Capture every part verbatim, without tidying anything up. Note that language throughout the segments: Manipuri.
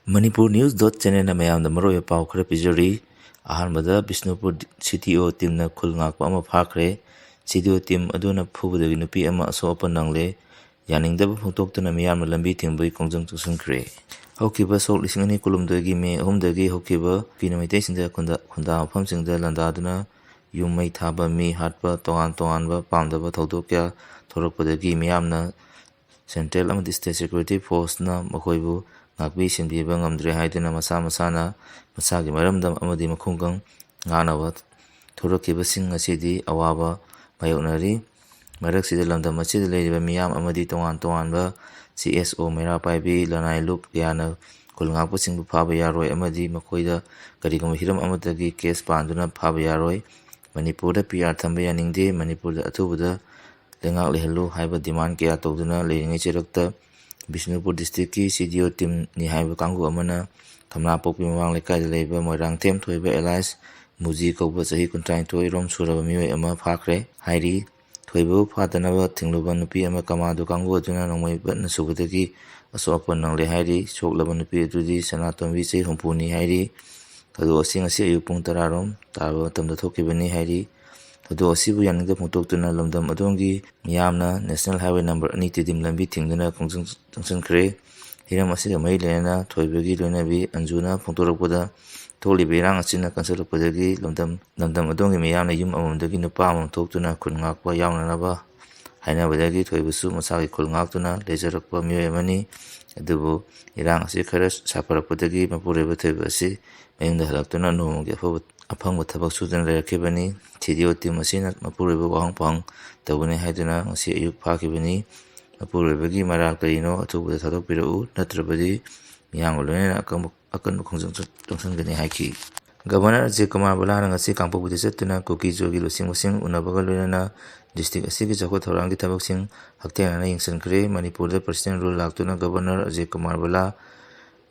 Manipur News dot channelꯅ ꯃꯌꯥꯝꯗ ꯃꯔꯨꯑꯣꯏꯕ ꯄꯥꯎ ꯈꯔ ꯄꯤꯖꯔꯤ꯫ ꯑꯍꯥꯟꯕꯗ ꯕꯤꯁꯅꯨꯄꯨꯔ C D O teamꯅ ꯈꯨꯜ ꯉꯥꯛꯄ ꯑꯃ ꯐꯥꯈ꯭ꯔꯦ꯫ C D O team ꯑꯗꯨꯅ ꯐꯨꯕꯗꯒꯤ ꯅꯨꯄꯤ ꯑꯃ ꯑꯁꯣꯛ ꯑꯄꯟ ꯅꯪꯂꯦ꯫ ꯌꯥꯅꯤꯡꯗꯕ ꯐꯣꯡꯗꯣꯛꯇꯨꯅ ꯃꯤꯌꯥꯝꯅ ꯂꯝꯕꯤ ꯊꯤꯡꯕꯒꯤ ꯈꯣꯡꯖꯪ ꯆꯪꯁꯤꯟꯈ꯭ꯔꯦ꯫ ꯍꯧꯈꯤꯕ ꯁꯣꯛ ꯂꯤꯁꯤꯡ ꯑꯅꯤ ꯀꯨꯟꯍꯨꯝꯗꯣꯏꯒꯤ ꯃꯦ ꯑꯍꯨꯝꯗꯒꯤ ꯍꯧꯈꯤꯕ ꯀꯨꯀꯤ ꯃꯩꯇꯩꯁꯤꯡꯗ ꯈꯨꯟꯗꯥ ꯈꯨꯟꯗꯥ ꯃꯐꯝꯁꯤꯡꯗ ꯂꯥꯟꯗꯥꯗꯨꯅ ꯌꯨꯝ ꯃꯩ ꯊꯥꯕ, ꯃꯤ ꯍꯥꯠꯄ, ꯇꯣꯉꯥꯟ ꯇꯣꯉꯥꯟꯕ ꯄꯥꯝꯗꯕ ꯊꯧꯗꯣꯛ ꯀꯌꯥ ꯊꯣꯛꯂꯛꯄꯗꯒꯤ ꯃꯤꯌꯥꯝꯅ central ꯑꯃꯗꯤ state security forceꯅ ꯃꯈꯣꯏꯕꯨ ꯉꯥꯛꯄꯤ ꯁꯦꯟꯕꯤꯕ ꯉꯝꯗ꯭ꯔꯦ ꯍꯥꯏꯗꯨꯅ ꯃꯁꯥ ꯃꯁꯥꯅ ꯃꯁꯥꯒꯤ ꯃꯔꯝꯗꯝ ꯑꯃꯗꯤ ꯃꯈꯨꯡꯒꯪ ꯉꯥꯛꯅꯕ ꯊꯣꯔꯛꯈꯤꯕꯁꯤꯡ ꯑꯁꯤꯗꯤ ꯑꯋꯥꯕ ꯃꯥꯌꯣꯛꯅꯔꯤ꯫ ꯃꯔꯛꯁꯤꯗ ꯂꯝꯗꯝ ꯑꯁꯤꯗ ꯂꯩꯔꯤꯕ ꯃꯤꯌꯥꯝ ꯑꯃꯗꯤ ꯇꯣꯉꯥꯟ ꯇꯣꯉꯥꯟꯕ C S O ꯃꯩꯔꯥ ꯄꯥꯏꯕꯤ ꯂꯅꯥꯏ ꯂꯨꯞ ꯀꯌꯥꯅ ꯈꯨꯜ ꯉꯥꯛꯄꯁꯤꯡꯕꯨ ꯐꯥꯕ ꯌꯥꯔꯣꯏ ꯑꯃꯗꯤ ꯃꯈꯣꯏꯗ ꯀꯔꯤꯒꯨꯝꯕ ꯍꯤꯔꯝ ꯑꯃꯗꯒꯤ case ꯄꯥꯟꯗꯨꯅ ꯐꯥꯕ ꯌꯥꯔꯣꯏ꯫ ꯃꯅꯤꯄꯨꯔꯗ P R ꯊꯝꯕ ꯌꯥꯅꯤꯡꯗꯦ꯫ ꯃꯅꯤꯄꯨꯔꯗ ꯑꯊꯨꯕꯗ ꯂꯩꯉꯥꯛ ꯂꯩꯍꯜꯂꯨ ꯍꯥꯏꯕ demand ꯀꯌꯥ ꯇꯧꯗꯨꯅ ꯂꯩꯔꯤꯉꯩ ꯆꯩꯔꯛꯇ ꯕꯤꯁꯅꯨꯄꯨꯔ districtꯀꯤ C D O teamꯅꯤ ꯍꯥꯏꯕ ꯀꯥꯡꯕꯨ ꯑꯃꯅ ꯀꯪꯂꯥꯄꯣꯛꯄꯤ ꯃꯃꯥꯡ ꯂꯩꯀꯥꯏꯗ ꯂꯩꯕ ꯃꯣꯏꯔꯥꯡꯊꯦꯝ ꯊꯣꯏꯕ alias ꯃꯨꯖꯤ ꯀꯧꯕ ꯆꯍꯤ ꯀꯨꯟꯊ꯭ꯔꯥꯅꯤꯊꯣꯏ ꯔꯣꯝ ꯁꯨꯔꯕ ꯃꯤꯑꯣꯏ ꯑꯃ ꯐꯥꯈ꯭ꯔꯦ ꯍꯥꯏꯔꯤ꯫ ꯊꯣꯏꯕꯕꯨ ꯐꯥꯗꯅꯕ ꯊꯤꯡꯂꯨꯕ ꯅꯨꯄꯤ ꯑꯃ ꯀꯃꯥꯟꯗꯣ ꯀꯥꯡꯕꯨ ꯑꯗꯨꯅ ꯅꯣꯡꯃꯩ ꯕꯠꯅ ꯁꯨꯕꯗꯒꯤ ꯑꯁꯣꯛ ꯑꯄꯟ ꯅꯪꯂꯦ ꯍꯥꯏꯔꯤ꯫ ꯁꯣꯛꯂꯕ ꯅꯨꯄꯤ ꯑꯗꯨꯗꯤ ꯁꯅꯥꯇꯣꯝꯕꯤ ꯆꯍꯤ ꯍꯨꯝꯐꯨꯅꯤ ꯍꯥꯏꯔꯤ꯫ ꯊꯧꯗꯣꯛ ꯑꯁꯤ ꯉꯁꯤ ꯑꯌꯨꯛ ꯄꯨꯡ ꯇꯔꯥ ꯔꯣꯝ ꯇꯥꯕ ꯃꯇꯝꯗ ꯊꯣꯛꯈꯤꯕꯅꯤ ꯍꯥꯏꯔꯤ꯫ ꯊꯧꯗꯣꯛ ꯑꯁꯤꯕꯨ ꯌꯥꯅꯤꯡꯗꯕ ꯐꯣꯡꯗꯣꯛꯇꯨꯅ ꯂꯝꯗꯝ ꯑꯗꯣꯝꯒꯤ ꯃꯤꯌꯥꯝꯅ National Highway number ꯑꯅꯤ ꯇꯤꯗꯤꯝ ꯂꯝꯕꯤ ꯊꯤꯡꯗꯨꯅ ꯈꯣꯡꯖꯪ ꯆꯪꯁꯤꯟꯈ꯭ꯔꯦ꯫ ꯍꯤꯔꯝ ꯑꯁꯤꯒ ꯃꯔꯤ ꯂꯩꯅꯅ ꯊꯣꯏꯕꯒꯤ ꯂꯣꯏꯅꯕꯤ ꯑꯟꯖꯨꯅ ꯐꯣꯡꯗꯣꯔꯛꯄꯗ, ꯊꯣꯛꯂꯤꯕ ꯏꯔꯥꯡ ꯑꯁꯤꯅ ꯀꯟꯁꯤꯜꯂꯛꯄꯗꯒꯤ ꯂꯝꯗꯝ ꯂꯝꯗꯝ ꯑꯗꯣꯝꯒꯤ ꯃꯤꯌꯥꯝꯅ ꯌꯨꯝ ꯑꯃꯃꯝꯗꯒꯤ ꯅꯨꯄꯥ ꯑꯃꯃꯝ ꯊꯣꯛꯇꯨꯅ ꯈꯨꯟ ꯉꯥꯛꯄ ꯌꯥꯎꯅꯅꯕ ꯍꯥꯏꯅꯕꯗꯒꯤ ꯊꯣꯏꯕꯁꯨ ꯃꯁꯥꯒꯤ ꯈꯨꯜ ꯉꯥꯛꯇꯨꯅ ꯂꯩꯖꯔꯛꯄ ꯃꯤꯑꯣꯏ ꯑꯃꯅꯤ꯫ ꯑꯗꯨꯕꯨ ꯏꯔꯥꯡ ꯑꯁꯤ ꯈꯔ ꯁꯥꯐꯔꯛꯄꯗꯒꯤ ꯃꯄꯨꯔꯣꯏꯕ ꯊꯣꯏꯕ ꯑꯁꯤ ꯃꯌꯨꯝꯗ ꯍꯜꯂꯛꯇꯨꯅ ꯅꯣꯡꯃꯒꯤ ꯑꯐꯕ ꯑꯐꯪꯕ ꯊꯕꯛ ꯁꯨꯗꯨꯅ ꯂꯩꯔꯛꯈꯤꯕꯅꯤ꯫ C D O team ꯑꯁꯤꯅ ꯃꯄꯨꯔꯣꯏꯕ ꯋꯥꯍꯪ ꯄꯥꯎꯍꯪ ꯇꯧꯒꯅꯤ ꯍꯥꯏꯗꯨꯅ ꯉꯁꯤ ꯑꯌꯨꯛ ꯐꯥꯈꯤꯕꯅꯤ꯫ ꯃꯄꯨꯔꯣꯏꯕꯒꯤ ꯃꯔꯥꯜ ꯀꯔꯤꯅꯣ ꯑꯊꯨꯕꯗ ꯊꯥꯗꯣꯛꯄꯤꯔꯛꯎ, ꯅꯠꯇ꯭ꯔꯕꯗꯤ ꯃꯤꯌꯥꯝꯒ ꯂꯣꯏꯅꯅ ꯑꯀꯟꯕ ꯑꯀꯟꯕ ꯈꯣꯡꯖꯪ ꯆꯪꯁꯤꯟꯒꯅꯤ ꯍꯥꯏꯈꯤ꯫ Governor ꯑꯖꯌ ꯀꯨꯃꯥꯔ ꯚꯜꯂꯥꯅ ꯉꯁꯤ ꯀꯥꯡꯄꯣꯛꯄꯤꯗ ꯆꯠꯇꯨꯅ ꯀꯨꯀꯤ ꯖꯣꯒꯤ ꯂꯨꯆꯤꯡꯕꯁꯤꯡ ꯎꯅꯕꯒ ꯂꯣꯏꯅꯅ district ꯑꯁꯤꯒꯤ ꯆꯥꯎꯈꯠ ꯊꯧꯔꯥꯡꯒꯤ ꯊꯕꯛꯁꯤꯡ ꯍꯛꯊꯦꯡꯅꯅ ꯌꯦꯡꯁꯤꯟꯈ꯭ꯔꯦ꯫ ꯃꯅꯤꯄꯨꯔꯗ President rule ꯂꯥꯛꯇꯨꯅ Governor ꯑꯖꯌ ꯀꯨꯃꯥꯔ ꯚꯜꯂꯥ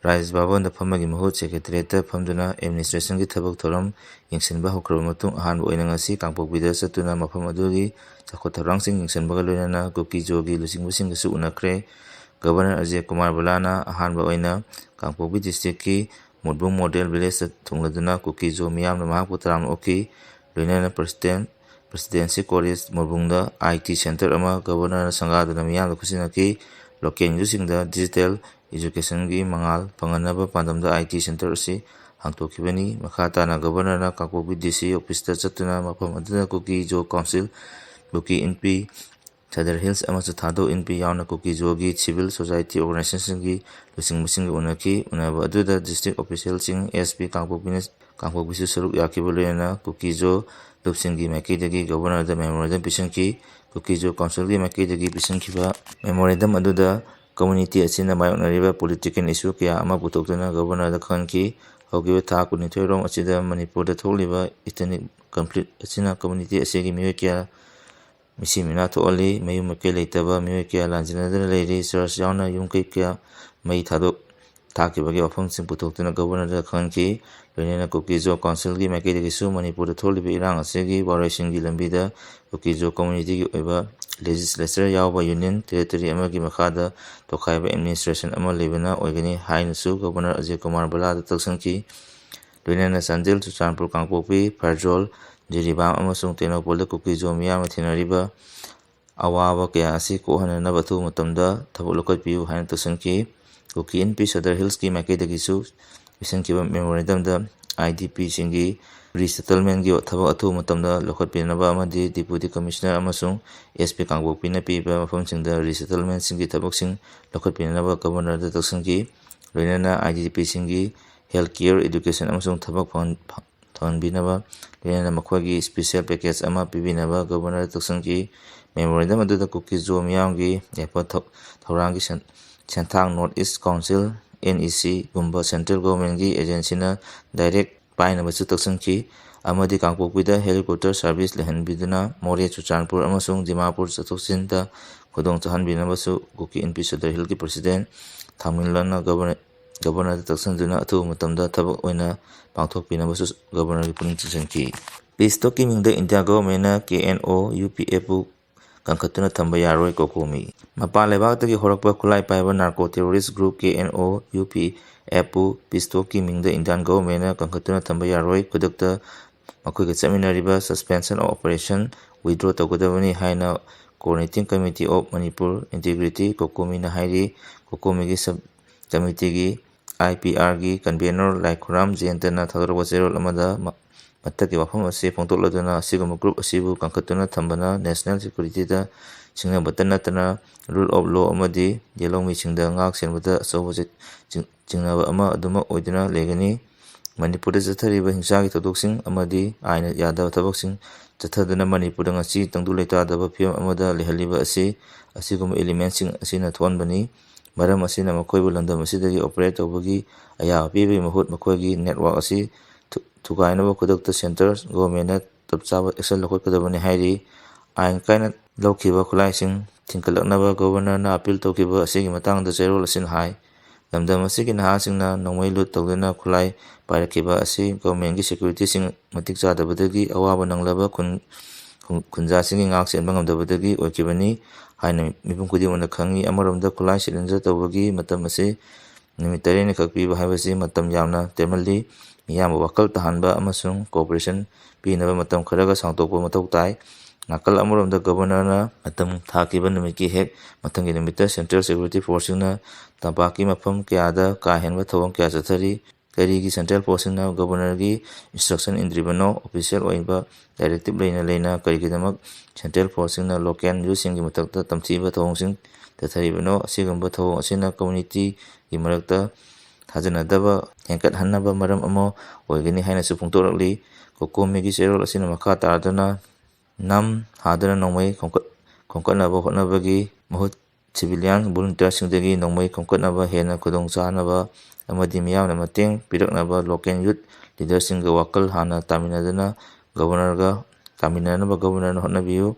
ꯔꯥꯖ ꯚꯕꯟꯗ ꯐꯝꯕꯒꯤ ꯃꯍꯨꯠ Secretariatꯇ ꯐꯝꯗꯨꯅ administrationꯒꯤ ꯊꯕꯛ ꯊꯧꯔꯝ ꯌꯦꯡꯁꯤꯟꯕ ꯍꯧꯈ꯭ꯔꯕ ꯃꯇꯨꯡ ꯑꯍꯥꯟꯕ ꯑꯣꯏꯅ ꯉꯁꯤ ꯀꯥꯡꯄꯣꯛꯄꯤꯗ ꯆꯠꯇꯨꯅ ꯃꯐꯝ ꯑꯗꯨꯒꯤ ꯆꯥꯎꯈꯠ ꯊꯧꯔꯥꯡꯁꯤꯡ ꯌꯦꯡꯁꯤꯟꯕꯒ ꯂꯣꯏꯅꯅ ꯀꯨꯀꯤ ꯖꯣꯒꯤ ꯂꯨꯆꯤꯡꯕꯁꯤꯡꯒꯁꯨ ꯎꯅꯈ꯭ꯔꯦ꯫ ꯒꯕꯔꯅꯔ ꯑꯖꯌ ꯀꯨꯃꯥꯔ ꯕꯂꯥꯅ ꯑꯍꯥꯟꯕ ꯑꯣꯏꯅ ꯀꯥꯡꯄꯣꯛꯄꯤ ꯗꯤꯁꯇ꯭ꯔꯤꯛꯀꯤ ꯃꯨꯠꯕꯨꯡ ꯃꯣꯗꯦꯜ ꯚꯤꯂꯦꯖꯇ ꯊꯨꯡꯂꯗꯨꯅ ꯀꯨꯀꯤ-ꯖꯣ ꯃꯤꯌꯥꯝꯅ ꯃꯍꯥꯛꯄꯨ ꯇꯔꯥꯝꯅ ꯑꯣꯛꯈꯤ꯫ ꯂꯣꯏꯅꯅ ꯄ꯭ꯔꯁꯤꯗꯦꯟ, ꯄ꯭ꯔꯁꯤꯗꯦꯟꯁꯤ ꯀꯣꯂꯦꯖ ꯃꯨꯠꯕꯨꯡꯗ ꯑꯥꯏ ꯇꯤ ꯁꯦꯟꯇꯔ ꯑꯃ ꯒꯕꯔꯅꯔꯅ ꯁꯪꯒꯥꯗꯨꯅ ꯃꯤꯌꯥꯝꯗ ꯈꯨꯠꯁꯤꯟꯅꯈꯤ꯫ ꯂꯣꯀꯦꯜ ꯌꯨꯠꯁꯤꯡꯗ ꯗꯤꯖꯤꯇꯦꯜ ꯏꯖꯨꯀꯦꯁꯟꯒꯤ ꯃꯉꯥꯜ ꯐꯪꯍꯟꯅꯕ ꯄꯥꯟꯗꯝꯗ ꯑꯥꯏ ꯇꯤ ꯁꯦꯟꯇꯔ ꯑꯁꯤ ꯍꯥꯡꯗꯣꯛꯈꯤꯕꯅꯤ꯫ ꯃꯈꯥ ꯇꯥꯅ ꯒꯕꯔꯅꯔꯅ ꯀꯥꯡꯄꯣꯛꯄꯤ ꯗꯤ ꯁꯤ ꯑꯣꯐꯤꯁꯇ ꯆꯠꯇꯨꯅ ꯃꯐꯝ ꯑꯗꯨꯗ ꯀꯨꯀꯤ-ꯖꯣ ꯀꯥꯎꯟꯁꯤꯜ, ꯀꯨꯀꯤ ꯏꯟꯄꯤ, ꯁꯗꯔ ꯍꯤꯜꯁ ꯑꯃꯁꯨꯡ ꯊꯥꯗꯧ ꯏꯟꯄꯤ ꯌꯥꯎꯅ ꯀꯨꯀꯤ-ꯖꯣꯒꯤ ꯁꯤꯚꯤꯜ ꯁꯣꯁꯥꯏꯇꯤ ꯑꯣꯔꯒꯅꯥꯏꯖꯦꯁꯟꯁꯤꯡꯒꯤ ꯂꯨꯆꯤꯡꯕꯁꯤꯡꯒ ꯎꯅꯈꯤ꯫ ꯎꯅꯕ ꯑꯗꯨꯗ ꯗꯤꯁꯇ꯭ꯔꯤꯛ ꯑꯣꯐꯤꯁꯤꯌꯦꯜꯁꯤꯡ, ꯑꯦꯁ ꯄꯤ ꯀꯥꯡꯄꯣꯛꯄꯤꯅ, ꯀꯥꯡꯄꯣꯛꯄꯤꯁꯨ ꯁꯔꯨꯛ ꯌꯥꯈꯤꯕ ꯂꯣꯏꯅꯅ ꯀꯨꯀꯤ-ꯖꯣ ꯂꯨꯞꯁꯤꯡꯒꯤ ꯃꯥꯏꯀꯩꯗꯒꯤ ꯒꯕꯔꯅꯔꯗ ꯃꯦꯃꯣꯔꯦꯟꯗꯝ ꯄꯤꯁꯤꯟꯈꯤ꯫ ꯀꯨꯀꯤ-ꯖꯣ ꯀꯥꯎꯟꯁꯤꯜꯒꯤ ꯃꯥꯏꯀꯩꯗꯒꯤ ꯄꯤꯁꯤꯟꯈꯤꯕ ꯃꯦꯃꯣꯔꯦꯟꯗꯝ ꯑꯗꯨꯗ ꯀꯝꯃ꯭ꯌꯨꯅꯤꯇꯤ ꯑꯁꯤꯅ ꯃꯥꯌꯣꯛꯅꯔꯤꯕ ꯄꯣꯂꯤꯇꯤꯀꯦꯜ ꯏꯁꯨ ꯀꯌꯥ ꯑꯃ ꯄꯨꯊꯣꯛꯇꯨꯅ ꯒꯕꯔꯅꯔꯗ ꯈꯪꯍꯟꯈꯤ꯫ ꯍꯧꯈꯤꯕ ꯊꯥ ꯀꯨꯟꯅꯤꯊꯣꯏꯔꯣꯝ ꯑꯁꯤꯗ ꯃꯅꯤꯄꯨꯔꯗ ꯊꯣꯛꯂꯤꯕ ꯏꯊꯅꯤꯛ ꯀꯟꯐ꯭ꯂꯤꯛ ꯑꯁꯤꯅ ꯀꯝꯃ꯭ꯌꯨꯅꯤꯇꯤ ꯑꯁꯤꯒꯤ ꯃꯤꯑꯣꯏ ꯀꯌꯥ ꯃꯤꯁꯤ ꯃꯤꯅꯥ ꯊꯣꯛꯍꯜꯂꯤ꯫ ꯃꯌꯨꯝ ꯃꯀꯩ ꯂꯩꯇꯕ ꯃꯤꯑꯣꯏ ꯀꯌꯥ ꯂꯥꯟꯖꯦꯟꯅꯗꯨꯅ ꯂꯩꯔꯤ꯫ ꯆꯔꯆ ꯌꯥꯎꯅ ꯌꯨꯝ ꯀꯩ ꯀꯌꯥ ꯃꯩ ꯊꯥꯗꯣꯛ, ꯊꯥꯈꯤꯕꯒꯤ ꯋꯥꯐꯝꯁꯤꯡ ꯄꯨꯊꯣꯛꯇꯨꯅ ꯒꯕꯔꯅꯔꯗ ꯈꯪꯍꯟꯈꯤ꯫ ꯂꯣꯏꯅꯅ ꯀꯨꯀꯤ-ꯖꯣ ꯀꯥꯎꯟꯁꯤꯜꯒꯤ ꯃꯥꯏꯀꯩꯗꯒꯤꯁꯨ ꯃꯅꯤꯄꯨꯔꯗ ꯊꯣꯛꯂꯤꯕ ꯏꯔꯥꯡ ꯑꯁꯤꯒꯤ ꯋꯥꯔꯣꯏꯁꯤꯟꯒꯤ ꯂꯝꯕꯤꯗ ꯀꯨꯀꯤ-ꯖꯣ ꯀꯝꯃ꯭ꯌꯨꯅꯤꯇꯤꯒꯤ ꯑꯣꯏꯕ ꯂꯦꯖꯤꯁꯂꯦꯆꯔ ꯌꯥꯎꯕ ꯌꯨꯅꯤꯌꯟ ꯇꯦꯔꯤꯇꯣꯔꯤ ꯑꯃꯒꯤ ꯃꯈꯥꯗ ꯇꯣꯈꯥꯏꯕ ꯑꯦꯗꯃꯤꯅꯤꯁꯇ꯭ꯔꯦꯁꯟ ꯑꯃ ꯂꯩꯕꯅ ꯑꯣꯏꯒꯅꯤ ꯍꯥꯏꯅꯁꯨ ꯒꯕꯔꯅꯔ ꯑꯖꯌ ꯀꯨꯃꯥꯔ ꯕꯂꯥꯗ ꯇꯛꯁꯤꯟꯈꯤ꯫ ꯂꯣꯏꯅꯅ ꯆꯥꯟꯗꯦꯜ, ꯆꯨꯔꯆꯥꯟꯄꯨꯔ, ꯀꯥꯡꯄꯣꯛꯄꯤ, ꯐꯔꯖꯣꯜ, ꯖꯤꯔꯤꯕꯥꯝ ꯑꯃꯁꯨꯡ ꯇꯦꯡꯅꯧꯄꯜꯗ ꯀꯨꯀꯤ-ꯖꯣ ꯃꯤꯌꯥꯝꯅ ꯊꯦꯡꯅꯔꯤꯕ ꯑꯋꯥꯕ ꯀꯌꯥ ꯑꯁꯤ ꯀꯣꯛꯍꯟꯅꯅꯕ ꯑꯊꯨꯕ ꯃꯇꯝꯗ ꯊꯕꯛ ꯂꯧꯈꯠꯄꯤꯌꯨ ꯍꯥꯏꯅ ꯇꯛꯁꯤꯟꯈꯤ꯫ ꯀꯨꯀꯤ ꯏꯟꯄꯤ ꯁꯗꯔ ꯍꯤꯜꯁꯀꯤ ꯃꯥꯏꯀꯩꯗꯒꯤꯁꯨ ꯄꯤꯁꯤꯟꯈꯤꯕ ꯃꯦꯃꯣꯔꯦꯟꯗꯝꯗ ꯑꯥꯏ ꯗꯤ ꯄꯤꯁꯤꯡꯒꯤ ꯔꯤꯁꯦꯇꯜꯃꯦꯟꯒꯤ ꯊꯕꯛ ꯑꯊꯨꯕ ꯃꯇꯝꯗ ꯂꯧꯈꯠꯄꯤꯅꯕ ꯑꯃꯗꯤ ꯗꯤꯄꯨꯇꯤ ꯀꯃꯤꯁꯅꯔ ꯑꯃꯁꯨꯡ ꯑꯦꯁ ꯄꯤ ꯀꯥꯡꯄꯣꯛꯄꯤꯅ ꯄꯤꯕ ꯃꯐꯝꯁꯤꯡꯗ ꯔꯤꯁꯦꯇꯜꯃꯦꯟꯁꯤꯡꯒꯤ ꯊꯕꯛꯁꯤꯡ ꯂꯧꯈꯠꯄꯤꯅꯕ ꯒꯕꯔꯅꯔꯗ ꯇꯛꯁꯤꯟꯈꯤ꯫ ꯂꯣꯏꯅꯅ I D ꯄꯤꯁꯤꯡꯒꯤ health care, education ꯑꯃꯁꯨꯡ ꯊꯕꯛ ꯐꯪꯍꯟ-, ꯐꯪꯍꯟꯕꯤꯅꯕ, ꯂꯣꯏꯅꯅ ꯃꯈꯣꯏꯒꯤ ꯁ꯭ꯄꯦꯁꯤꯌꯦꯜ ꯄꯦꯀꯦꯖ ꯑꯃ ꯄꯤꯕꯤꯅꯕ ꯒꯕꯔꯅꯔꯗ ꯇꯛꯁꯤꯟꯈꯤ꯫ ꯃꯦꯃꯣꯔꯦꯟꯗꯝ ꯑꯗꯨꯗ ꯀꯨꯀꯤ-ꯖꯣ ꯃꯤꯌꯥꯝꯒꯤ ꯌꯥꯏꯐ ꯊꯧ-, ꯊꯧꯔꯥꯡꯒꯤ ꯁꯦꯟ-, ꯁꯦꯟꯊꯥꯡ ꯅꯣꯔꯠ ꯏꯁ ꯀꯥꯎꯟꯁꯤꯜ, ꯑꯦꯟ ꯏ ꯁꯤꯒꯨꯝꯕ ꯁꯦꯟꯇ꯭ꯔꯦꯜ ꯒꯣꯚꯔꯟꯃꯦꯟꯠꯀꯤ ꯑꯦꯖꯦꯟꯁꯤꯅ ꯗꯥꯏꯔꯦꯛ ꯄꯥꯏꯅꯕꯁꯨ ꯇꯛꯁꯤꯟꯈꯤ ꯑꯃꯗꯤ ꯀꯥꯡꯄꯣꯛꯄꯤꯗ ꯍꯦꯂꯤꯀꯣꯞꯇꯔ ꯁꯥꯔꯚꯤꯁ ꯂꯩꯍꯟꯕꯤꯗꯨꯅ ꯃꯣꯔꯦ, ꯆꯨꯔꯆꯥꯟꯄꯨꯔ ꯑꯃꯁꯨꯡ ꯗꯤꯃꯥꯄꯨꯔ ꯆꯠꯊꯣꯛ ꯆꯠꯁꯤꯟꯗ ꯈꯨꯗꯣꯡ ꯆꯥꯍꯟꯕꯤꯅꯕꯁꯨ ꯀꯨꯀꯤ ꯏꯟꯄꯤ ꯁꯗꯔ ꯍꯤꯜꯒꯤ ꯄ꯭ꯔꯁꯤꯗꯦꯟꯠ ꯊꯥꯃꯤꯜꯂꯟꯅ ꯒꯕꯔꯅ-, ꯒꯕꯔꯅꯔꯗ ꯇꯛꯁꯤꯟꯗꯨꯅ ꯑꯊꯨꯕ ꯃꯇꯝꯗ ꯊꯕꯛ ꯑꯣꯏꯅ ꯄꯥꯡꯊꯣꯛꯄꯤꯅꯕꯁꯨ ꯒꯕꯔꯅꯔꯒꯤ ꯄꯨꯛꯅꯤꯡ ꯆꯤꯡꯁꯤꯟꯈꯤ꯫ ꯄꯤꯁ ꯇꯣꯛꯀꯤ ꯃꯤꯡꯗ ꯏꯟꯗꯤꯌꯥ ꯒꯕꯔꯃꯦꯟꯅ ꯀꯦ ꯑꯦꯟ ꯑꯣ ꯌꯨ ꯄꯤ ꯑꯦꯐꯄꯨ ꯀꯟꯈꯠꯇꯨꯅ ꯊꯝꯕ ꯌꯥꯔꯣꯏ꯫ ꯀꯣꯀꯣꯃꯤ ꯃꯄꯥꯟ ꯂꯩꯕꯥꯛꯇꯒꯤ ꯍꯧꯔꯛꯄ ꯈꯨꯠꯂꯥꯏ ꯄꯥꯏꯕ narco terrorist group K N O U P F ꯄꯨ peace talk ꯀꯤ ꯃꯤꯡꯗ Indian government ꯅ ꯀꯟꯈꯠꯇꯨꯅ ꯊꯝꯕ ꯌꯥꯔꯣꯏ꯫ ꯈꯨꯗꯛꯇ ꯃꯈꯣꯏꯒ ꯆꯠꯃꯤꯟꯅꯔꯤꯕ suspension of operation withdraw ꯇꯧꯒꯗꯕꯅꯤ ꯍꯥꯏꯅ Coordinating Committee of Manipur Integrity, ꯀꯣꯀꯣꯃꯤꯅ ꯍꯥꯏꯔꯤ꯫ ꯀꯣꯀꯣꯃꯤꯒꯤ sub committee ꯒꯤ I P R ꯒꯤ convenor ꯂꯥꯏꯈꯨꯔꯥꯝ ꯖꯌꯟꯇꯅ ꯊꯥꯗꯣꯔꯛꯄ ꯆꯦꯔꯣꯜ ꯑꯃꯗ ꯃ-, ꯃꯊꯛꯀꯤ ꯋꯥꯐꯝ ꯑꯁꯤ ꯐꯣꯡꯗꯣꯛꯂꯗꯨꯅ, ꯑꯁꯤꯒꯨꯝꯕ group ꯑꯁꯤꯕꯨ ꯀꯟꯈꯠꯇꯨꯅ ꯊꯝꯕꯅ national security ꯗ ꯁꯤꯡꯅꯕꯇ ꯅꯠꯇꯅ rule of law ꯑꯃꯗꯤ ꯌꯦꯜꯍꯧꯃꯤꯁꯤꯡꯗ ꯉꯥꯛ ꯁꯦꯟꯕꯗ ꯑꯆꯧꯕ ꯆꯤ-, ꯆꯤꯡ-, ꯆꯤꯡꯅꯕ ꯑꯃ ꯑꯗꯨꯃꯛ ꯑꯣꯏꯗꯨꯅ ꯂꯩꯒꯅꯤ꯫ ꯃꯅꯤꯄꯨꯔꯗ ꯆꯠꯊꯔꯤꯕ ꯍꯤꯡꯁꯥꯒꯤ ꯊꯧꯗꯣꯛꯁꯤꯡ ꯑꯃꯗꯤ ꯑꯥꯏꯟꯅ ꯌꯥꯗꯕ ꯊꯕꯛꯁꯤꯡ ꯆꯠꯊꯗꯨꯅ ꯃꯅꯤꯄꯨꯔꯗ ꯉꯁꯤ ꯇꯪꯗꯨ ꯂꯩꯇꯥꯗꯕ ꯐꯤꯕꯝ ꯑꯃꯗ ꯂꯩꯍꯜꯂꯤꯕ ꯑꯁꯤ ꯑꯁꯤꯒꯨꯝꯕ element ꯁꯤꯡ ꯑꯁꯤꯅ ꯊꯣꯛꯍꯟꯕꯅꯤ꯫ ꯃꯔꯝ ꯑꯁꯤꯅ ꯃꯈꯣꯏꯕꯨ ꯂꯝꯗꯝ ꯑꯁꯤꯗꯒꯤ operate ꯇꯧꯕꯒꯤ ꯑꯌꯥꯕ ꯄꯤꯕꯒꯤ ꯃꯍꯨꯠ ꯃꯈꯣꯏꯒꯤ network ꯑꯁꯤ ꯊꯨ-, ꯊꯨꯒꯥꯏꯅꯕ ꯈꯨꯗꯛꯇ centre government ꯅ ꯆꯞ ꯆꯥꯕ action ꯂꯧꯈꯠꯀꯗꯕꯅꯤ ꯍꯥꯏꯔꯤ꯫ ꯑꯥꯏꯟ ꯀꯥꯏꯅ ꯂꯧꯈꯤꯕ ꯈꯨꯠꯂꯥꯏꯁꯤꯡ ꯊꯤꯡꯀꯠꯂꯛꯅꯕ governor ꯅ appeal ꯇꯧꯈꯤꯕ ꯑꯁꯤꯒꯤ ꯃꯇꯥꯡꯗ ꯆꯦꯔꯣꯜ ꯑꯁꯤꯅ ꯍꯥꯏ꯫ ꯂꯝꯗꯝ ꯑꯁꯤꯒꯤ ꯅꯍꯥꯁꯤꯡꯅ ꯅꯣꯡꯃꯩ ꯂꯨꯠ ꯇꯧꯗꯨꯅ ꯈꯨꯠꯂꯥꯏ ꯄꯥꯏꯔꯛꯈꯤꯕ ꯑꯁꯤ government ꯀꯤ security ꯁꯤꯡ ꯃꯇꯤꯛ ꯆꯥꯗꯕꯗꯒꯤ ꯑꯋꯥꯕ ꯅꯪꯂꯕ ꯈꯨꯟ-, ꯈꯨꯟ-, ꯈꯨꯟꯖꯥꯁꯤꯡꯒꯤ ꯉꯥꯛ ꯁꯦꯟꯕ ꯉꯝꯗꯕꯗꯒꯤ ꯑꯣꯏꯈꯤꯕꯅꯤ ꯍꯥꯏꯅ ꯃꯤꯄꯨꯝ ꯈꯨꯗꯤꯡꯃꯛꯅ ꯈꯪꯏ꯫ ꯑꯃꯔꯣꯝꯗ ꯈꯨꯠꯂꯥꯏ surrender ꯇꯧꯕꯒꯤ ꯃꯇꯝ ꯑꯁꯤ ꯅꯨꯃꯤꯠ ꯇꯔꯦꯠꯅꯤ ꯈꯛ ꯄꯤꯕ ꯍꯥꯏꯕꯁꯤ ꯃꯇꯝ ꯌꯥꯝꯅ ꯇꯦꯟꯃꯜꯂꯤ꯫ ꯃꯤꯌꯥꯝꯕꯨ ꯋꯥꯈꯜ ꯇꯥꯍꯟꯕ ꯑꯃꯁꯨꯡ cooperation ꯄꯤꯅꯕ ꯃꯇꯝ ꯈꯔꯒ ꯁꯥꯡꯗꯣꯛꯄ ꯃꯊꯧ ꯇꯥꯏ꯫ ꯅꯥꯀꯜ ꯑꯃꯔꯣꯝꯗ governor ꯅ ꯃꯇꯝ ꯊꯥꯈꯤꯕ ꯅꯨꯃꯤꯠꯀꯤ ꯍꯦꯛ ꯃꯊꯪꯒꯤ ꯅꯨꯃꯤꯠꯇ central security force ꯁꯤꯡꯅ ꯇꯝꯄꯥꯛꯀꯤ ꯃꯐꯝ ꯀꯌꯥꯗ ꯀꯥ ꯍꯦꯟꯕ ꯊꯧꯔꯝ ꯀꯌꯥ ꯆꯠꯊꯔꯤ꯫ ꯀꯔꯤꯒꯤ central force ꯁꯤꯡꯅ governor ꯒꯤ instruction ꯏꯟꯗ꯭ꯔꯤꯕꯅꯣ? Official ꯑꯣꯏꯕ directive ꯂꯩꯅ ꯂꯩꯅ ꯀꯔꯤꯒꯤꯗꯃꯛ central force ꯁꯤꯡꯅ local youth ꯁꯤꯡꯒꯤ ꯃꯊꯛꯇ ꯇꯝꯊꯤꯕ ꯊꯧꯑꯣꯡꯁꯤꯡ ꯆꯠꯊꯔꯤꯕꯅꯣ? ꯑꯁꯤꯒꯨꯝꯕ ꯊꯧꯑꯣꯡ ꯑꯁꯤꯅ community ꯒꯤ ꯃꯔꯛꯇ ꯊꯥꯖꯅꯗꯕ ꯍꯦꯟꯒꯠꯍꯟꯅꯕ ꯃꯔꯝ ꯑꯃ ꯑꯣꯏꯒꯅꯤ ꯍꯥꯏꯅꯁꯨ ꯐꯣꯡꯗꯣꯔꯛꯂꯤ꯫ ꯀꯣꯀꯣꯃꯤꯒꯤ ꯆꯦꯔꯣꯜ ꯑꯁꯤꯅ ꯃꯈꯥ ꯇꯥꯗꯨꯅ ꯅꯝ ꯍꯥꯗꯨꯅ ꯅꯣꯡꯃꯩ ꯈꯣꯝꯒꯠ-, ꯈꯣꯝꯒꯠꯅꯕ ꯍꯣꯠꯅꯕꯒꯤ ꯃꯍꯨꯠ civilian volunteer ꯁꯤꯡꯗꯒꯤ ꯅꯣꯡꯃꯩ ꯈꯣꯝꯒꯠꯅꯕ ꯍꯦꯟꯅ ꯈꯨꯗꯣꯡ ꯆꯥꯅꯕ ꯑꯃꯗꯤ ꯃꯤꯌꯥꯝꯅ ꯃꯇꯦꯡ ꯄꯤꯔꯛꯅꯕ local youth leader ꯁꯤꯡꯒ ꯋꯥꯈꯜ ꯍꯥꯟꯅ ꯇꯥꯃꯤꯟꯅꯗꯨꯅ governor ꯒ, ꯇꯥꯃꯤꯟꯅꯅꯕ governor ꯅ ꯍꯣꯠꯅꯕꯤꯌꯨ꯫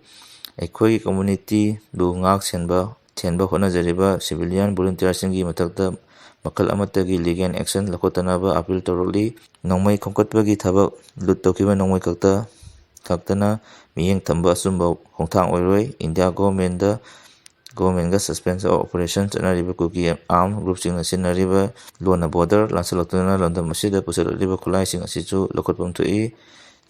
ꯑꯩꯈꯣꯏꯒꯤ community ꯕꯨ ꯉꯥꯛ ꯁꯦꯟꯕ, ꯁꯦꯟꯕ ꯍꯣꯠꯅꯖꯔꯤꯕ civilian volunteer ꯁꯤꯡꯒꯤ ꯃꯊꯛꯇ ꯃꯈꯜ ꯑꯃꯠꯇꯒꯤ legal action ꯂꯧꯈꯠꯇꯅꯕ appeal ꯇꯧꯔꯛꯂꯤ꯫ ꯅꯣꯡꯃꯩ ꯈꯣꯝꯒꯠꯄꯒꯤ ꯊꯕꯛ ꯂꯨꯠ ꯇꯧꯈꯤꯕ ꯅꯣꯡꯃꯩ ꯈꯛꯇ ꯈꯛꯇꯅ ꯃꯤꯠꯌꯦꯡ ꯊꯝꯕ ꯑꯆꯨꯝꯕ ꯈꯣꯡꯊꯥꯡ ꯑꯣꯏꯔꯣꯏ꯫ ꯏꯟꯗꯤꯌꯥ ꯒꯣꯚꯔꯟꯃꯦꯟꯗ, ꯒꯣꯚꯔꯟꯃꯦꯟꯒ suspension of operation ꯆꯠꯅꯔꯤꯕ ꯀꯨꯀꯤ armed groupꯁꯤꯡꯅ ꯁꯤꯖꯤꯟꯅꯔꯤꯕ ꯂꯣꯟꯅ border ꯂꯥꯟꯁꯤꯜꯂꯛꯇꯨꯅ ꯂꯝꯗꯝ ꯑꯁꯤꯗ ꯄꯨꯁꯤꯜꯂꯛꯂꯤꯕ ꯈꯨꯠꯂꯥꯏꯁꯤꯡ ꯑꯁꯤꯁꯨ ꯂꯧꯈꯠꯐꯝ ꯊꯣꯛꯏ꯫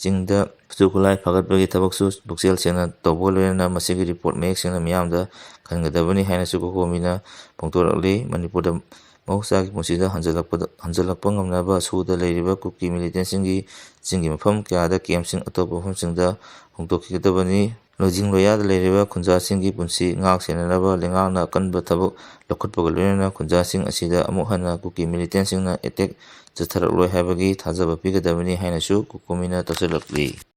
ꯆꯤꯡꯗ ꯈꯨꯠꯁꯨ ꯈꯨꯠꯂꯥꯏ ꯐꯥꯒꯠꯄꯒꯤ ꯊꯕꯛꯁꯨ ꯄꯨꯛꯆꯦꯜ ꯁꯦꯡꯅ ꯇꯧꯕꯒ ꯂꯣꯏꯅꯅ ꯃꯁꯤꯒꯤ report ꯃꯌꯦꯛ ꯁꯦꯡꯅ ꯃꯤꯌꯥꯝꯗ ꯈꯟꯒꯗꯕꯅꯤ ꯍꯥꯏꯅꯁꯨ ꯀꯣꯀꯣꯃꯤꯅ ꯐꯣꯡꯗꯣꯔꯛꯂꯤ꯫ ꯃꯅꯤꯄꯨꯔꯗ ꯃꯍꯧꯁꯥꯒꯤ ꯄꯨꯟꯁꯤꯗ ꯍꯟꯖꯤꯜꯂꯛꯄꯗ, ꯍꯟꯖꯤꯜꯂꯛꯄ ꯉꯝꯅꯕ ꯁꯨꯗ ꯂꯩꯔꯤꯕ ꯀꯨꯀꯤ militantꯁꯤꯡꯒꯤ ꯆꯤꯡꯒꯤ ꯃꯐꯝ ꯀꯌꯥꯗ campꯁꯤꯡ, ꯑꯇꯣꯞꯄ ꯃꯐꯝꯁꯤꯡꯗ ꯍꯣꯡꯗꯣꯛꯈꯤꯒꯗꯕꯅꯤ꯫ ꯂꯣꯏꯖꯤꯡ ꯂꯣꯌꯥꯗ ꯂꯩꯔꯤꯕ ꯈꯨꯟꯖꯥꯁꯤꯡꯒꯤ ꯄꯨꯟꯁꯤ ꯉꯥꯛ ꯁꯦꯟꯅꯅꯕ ꯂꯩꯉꯥꯛꯅ ꯑꯀꯟꯕ ꯊꯕꯛ ꯂꯧꯈꯠꯄꯒ ꯂꯣꯏꯅꯅ ꯈꯨꯟꯖꯥꯁꯤꯡ ꯑꯁꯤꯗ ꯑꯃꯨꯛ ꯍꯟꯅ ꯀꯨꯀꯤ militantꯁꯤꯡꯅ attack ꯆꯠꯊꯔꯛꯂꯣꯏ ꯍꯥꯏꯕꯒꯤ ꯊꯥꯖꯕ ꯄꯤꯒꯗꯕꯅꯤ ꯍꯥꯏꯅꯁꯨ ꯀꯣꯀꯣꯃꯤꯅ ꯇꯛꯁꯤꯜꯂꯛꯂꯤ꯫